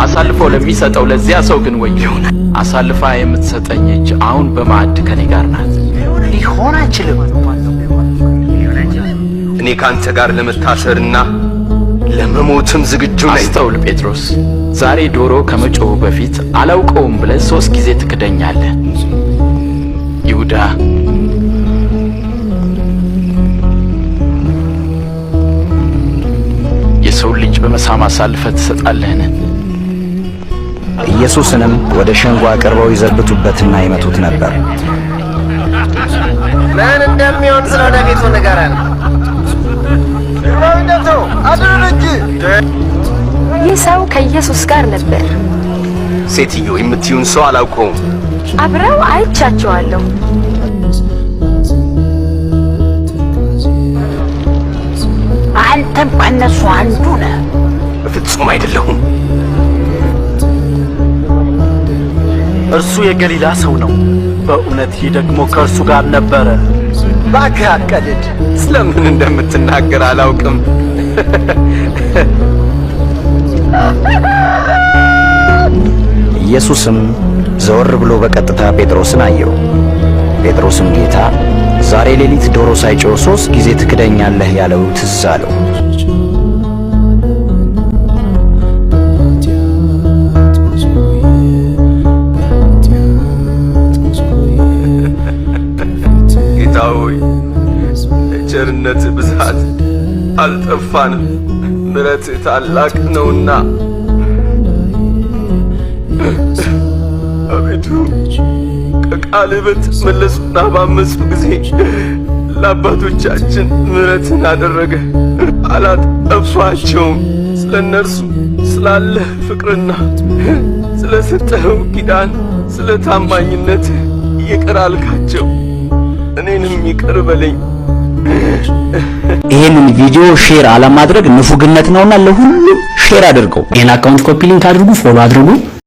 አሳልፎ ለሚሰጠው ለዚያ ሰው ግን ወዮ! አሳልፋ የምትሰጠኝ እጅ አሁን በማዕድ ከኔ ጋር ናት። ሊሆን አይችልም። እኔ ከአንተ ጋር ለመታሰርና ለመሞትም ዝግጁ ነኝ። አስተውል ጴጥሮስ፣ ዛሬ ዶሮ ከመጮሁ በፊት አላውቀውም ብለህ ሦስት ጊዜ ትክደኛለህ። ይሁዳ፣ የሰው ልጅ በመሳም አሳልፈህ ትሰጣለህን? ኢየሱስንም ወደ ሸንጎ አቅርበው ይዘብቱበትና ይመቱት ነበር። ምን እንደሚሆን ስለ ወደፊቱ ንገረን። ይህ ሰው ከኢየሱስ ጋር ነበር። ሴትዮ፣ የምትዩን ሰው አላውቀውም። አብረው አይቻቸዋለሁ። አንተም ከእነሱ አንዱ ነህ። በፍጹም አይደለሁም። እርሱ የገሊላ ሰው ነው። በእውነት ይህ ደግሞ ከእርሱ ጋር ነበረ። እባክህ አትቀልድ። ስለምን እንደምትናገር አላውቅም። ኢየሱስም ዘወር ብሎ በቀጥታ ጴጥሮስን አየው። ጴጥሮስም ጌታ ዛሬ ሌሊት ዶሮ ሳይጮህ 3 ጊዜ ትክደኛለህ ያለው ትዝ አለው። ጌታ ሆይ፣ የቸርነት ብዛት አልጠፋንም፣ ምሕረትህ ታላቅ ነውና። አቤቱ፣ ከቃልህ በተመለሱና ባመፁ ጊዜ ለአባቶቻችን ምሕረትን አደረገ፣ አላጠፋቸውም። ስለ እነርሱ ስላለህ ፍቅርና ስለ ሰጠኸው ኪዳን፣ ስለ ታማኝነትህ ይቅር አልካቸው። እኔንም ይቅር በለኝ። ይህንን ቪዲዮ share አለማድረግ ንፉግነት ነውና ለሁሉም share አድርገው። ይህን account copy link አድርጉ፣ follow አድርጉ።